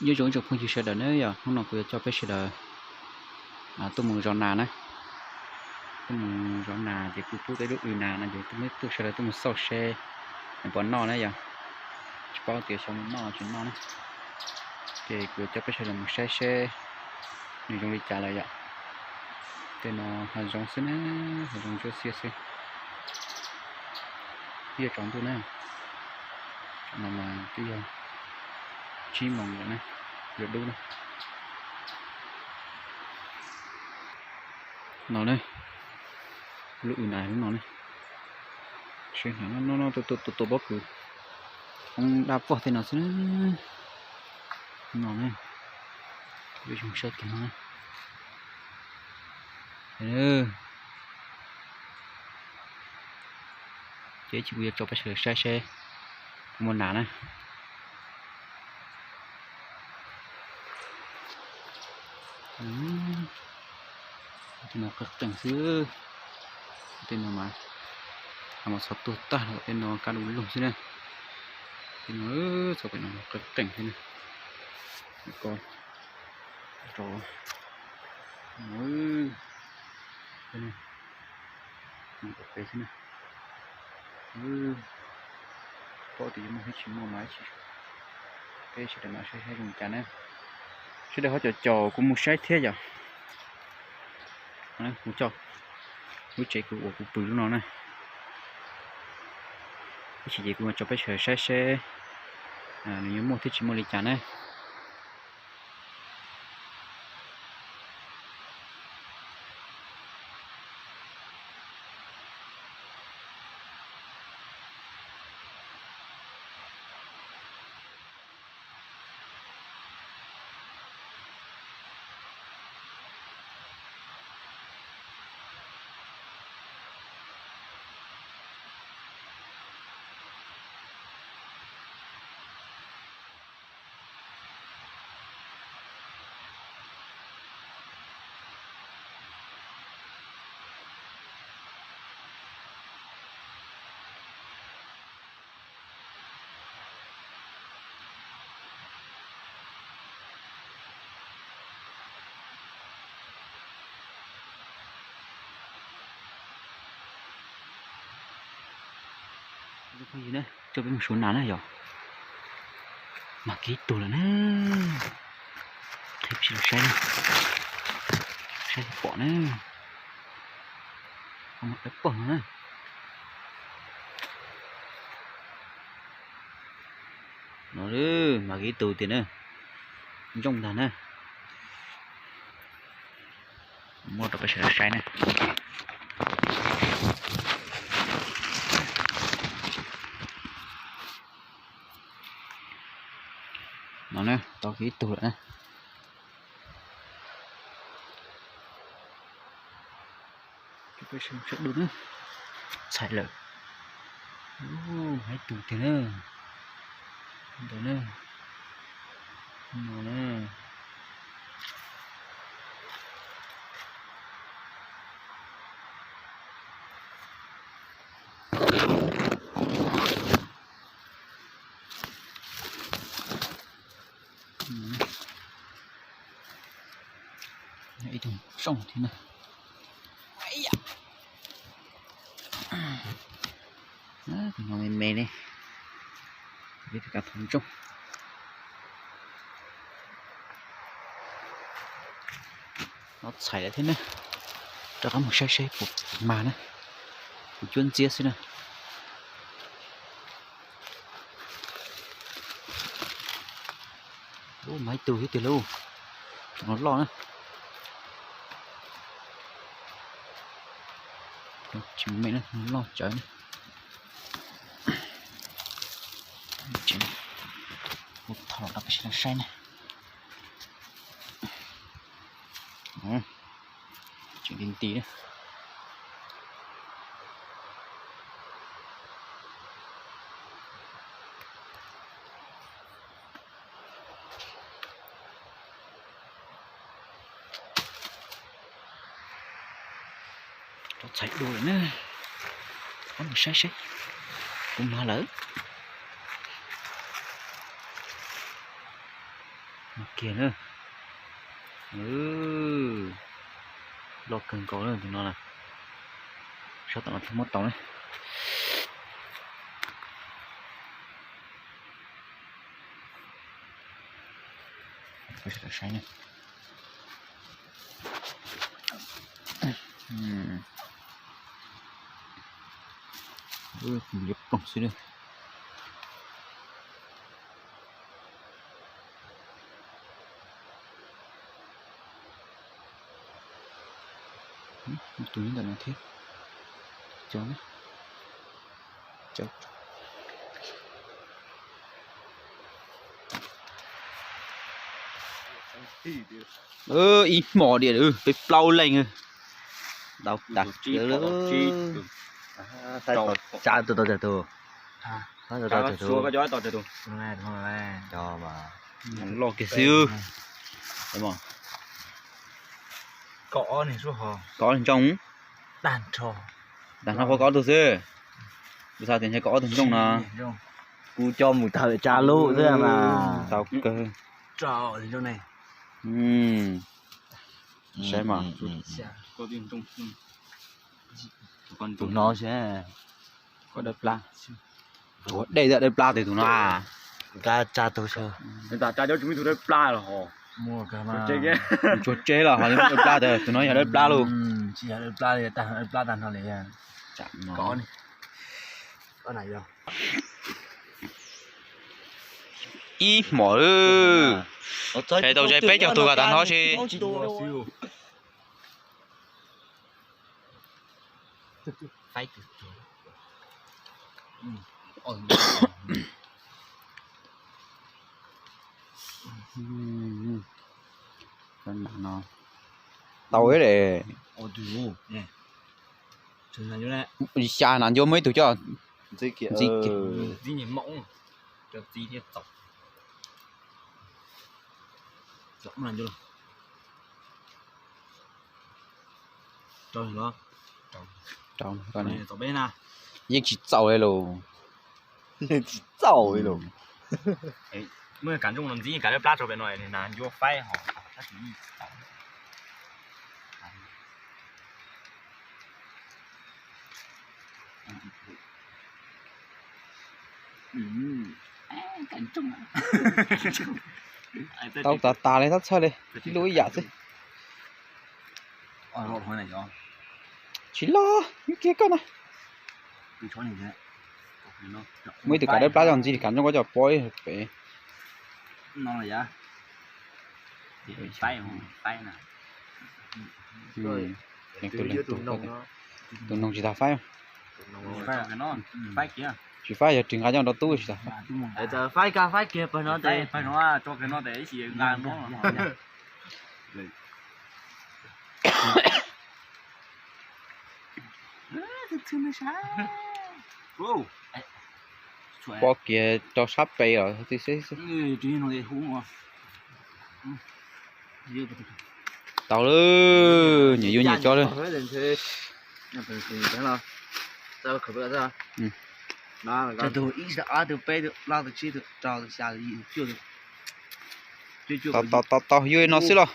Nyob zoo ib tsoom phooj ywg sawv daws na yom, hnub no kuv yuav coj peb sawv daws tuaj mus zov nas na. Tuaj mus zov nas ces kuv pub tau ib lub w nas no ces tuaj, sawv daws tuaj mus xauj seb nws puas noj na yom. Tsis paub tias xyov mus noj tsis noj na. Ces kuv yuav coj peb sawv daws mus saib seb nws zoo li cas lawm yom. Tej no hav zoov xwb na, hav zoov ntsuab xiab xwb. Twb yog tsaus ntuj na, no mas twb yog tsib moos lawm na, yuav dub na. No na, lub w nas lub no na. Seb no, no, no, tua tua pob kws, hoob daj pog tej no xwb na. No na, zoo saib kiag no. Ces ib chim kuv yuav tso peb sawv daws saib seb puas muaj nas na. Tej no qeeb qeeb xwb. Tej no mas, mas txhov tuag tag los tej no kaj lug lug xwb na. Tej no txhov pem no qeeb qeeb xwb na. Ko rau peb xwb na. Paub tias yuav muaj thiab tsis muaj mas tsis, peb sawv daws mam saib saib zoo cas na. Sawv daws ho caum caum kuv mus saib thiab yom. Kuv coj lub tsev kuv uas kuv pw lub no na. Ib chim ces kuv mam tso peb sawv daws saib seb nws yuav muaj thiab tsis muaj li cas na. Coj peb mus suav nas na yom. Mas kiag ib tug lawm na. Qhib tsis los saib na. Saib pom na. Mas dawb paug no na. No, mas kiag ib tug tiag na. Ntsooj ntag na. Muab rau peb sawv daws saib na. No na, tau kiag ib tug lawm na. Peb sawv daws na, txhais lawm. Ub, ib tug tiag na. Ntawd na. No na. Ib tug ntsooj thiab na. Tus no me me ne, peb tus kav thov ntsooj. No txhais lawm thiab na. Rov qab mus saib seb puas mag na. Kuv cuab ntxiab xwb na. Ub, mag ib tug thiab tiag lauj. Tus no loj na. Tsis me na, loj tsawv na. Ua thov rau peb sawv daws saib na. Tseem nti nti na. Rov txhais dua lawm na. Rov mus saib seb puas mag lawm. Kiag na. Loj kawg nkaus na tus no na. Sab tom no thiaj muab tau na. Saib na. Liab ploog xwb na. Tus nyob ntawm no thiab. Cov, ib hmos diam peb plaub leej. Tau tas. Tsa tus tau tas tus. Loj kiag xwb. Koj ob ntsoog. Tag nrho koj ob tug xwb. Kuv xav tias ntshe koj ob tug ntsoog no. Kuv coj mus tawm tsa lub xwb mas. Tau kawg. Saib mas. Tus no xwb. Ua dej, dej plab tes tus no. Tsa tus, tsa cov tsis muaj ib tug dawb plab los ho. Tsuas tseg los ho dawb plab tes tus no yog dawb plab lauj. Dawb plab tag nrho li. Ib hmos lawm. Tsais tau tsais peb caug tug kom tag nrho seb. Tau ib le. Xya na, ncua muaj ib tug coj ntxiv kiag. Yeej tsis txaus li los. Yeej tsis txaus li los. Muab kav ntsooj no ntxiv kav dawb plab rau pem no na, ncua faib ho. Tau tas tas li, tab txhawj li, ib lub ib yam xwb. Tsis loj, ib kiag koj na. Muaj ib tug kav dawb plab coj ntxiv, kav ntsooj koj coj pob pem. Tus noog tsis tas faib. Tsis faib yog ris nqa coj nrau tub tsis tas faib. Faib kiag, faib kiag pawg no tes, pawg no tso kiag no tes ib sim nqa mob. Pob kiag rau sab pem los tib si. Tau lawm, nyias yuav nyias cov lawm. Tau tau tau, yuav no xwb los.